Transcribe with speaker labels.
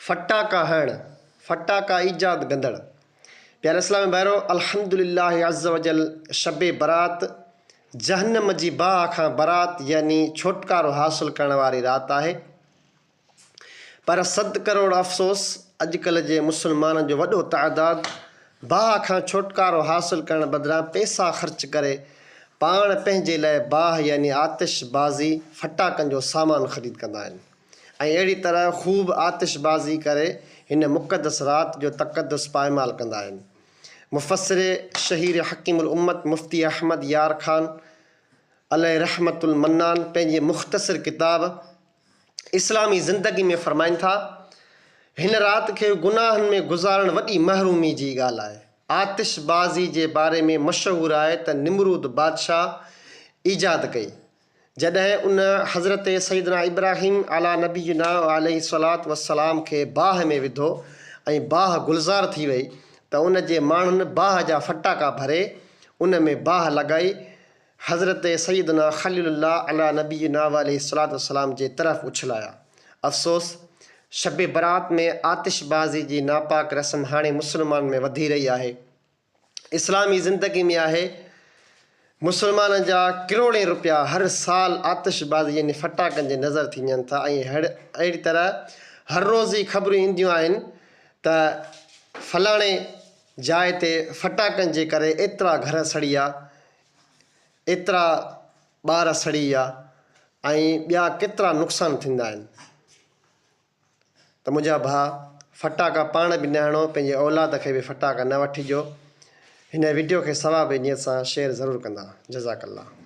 Speaker 1: ڦٽاڪا هڻڻ، ڦٽاڪا ايجاد ڪندڙ. پيارا اسلامي ڀائرو! الحمدلله عزّوجلّ شب برات جهنم جي باهه کان برات يعني ڇوٽڪارو حاصل ڪرڻ واري رات آهي. پر صد ڪروڙ افسوس اڄڪلهه جي مسلمانن جو وڏو تعداد باهه کان ڇوٽڪارو حاصل ڪرڻ بدران پئسا خرچ ڪري پاڻ پنهنجي لاء باهه يعني آتش بازي ڦٽاڪن جو سامان خريد ڪندا آهن. ۽ اهڙي طرح خوب آتش بازي ڪري هن مقدس رات جو تقدس پائمال ڪندا آهن. مفسر شهير حڪيم الامت مفتي احمد يار خان عليه رحمة المنان پنهنجي مختصر ڪتاب اسلامي زندگي ۾ فرمائن ٿا، هن رات کي گناهن ۾ گذارڻ وڏي محرومي جي ڳالهه آهي. آتش بازي جي باري ۾ مشهور آهي ته نمرود بادشاهه ايجاد ڪئي. جڏهن ان حضرت سيدنا ابراهيم عليٰ نبينا وعليه الصلوة والسلام کي باهه ۾ وڌو ۽ باهه گلزار ٿي وئي ته ان جي ماڻهن باهه جا ڦٽاڪا ڀري ان ۾ باهه لڳائي حضرت سيدنا خليل الله عليٰ نبينا وعليه الصلوة والسلام جي طرف اڇلايا. افسوس! شب برات ۾ آتش بازي جي ناپاڪ رسم هاڻي مسلمانن ۾ وڌي رهي آهي. اسلامي زندگي ۾ آهي. مسلمانن جا ڪروڙين روپيا هر سال آتش بازي يعني ڦٽاڪن جي نظر ٿي وڃن ٿا ۽ اهڙي طرح هر روز ئي خبرون اينديون آهن ته فلاڻي جاء تي ڦٽاڪن جي ڪري ايترا گهر سڙي ويا، ايترا ٻار سڙي ويا ۽ ٻيا ڪيترا نقصان ٿيندا آهن. ته منهنجا ڀاء ڦٽاڪا پاڻ به نه هڻو پنهنجي اولاد کي به ڦٽاڪا نه وٺجو هن وڊيو کي ثواب جي نيت سان شيئر ضرور ڪندا جزاڪ الله.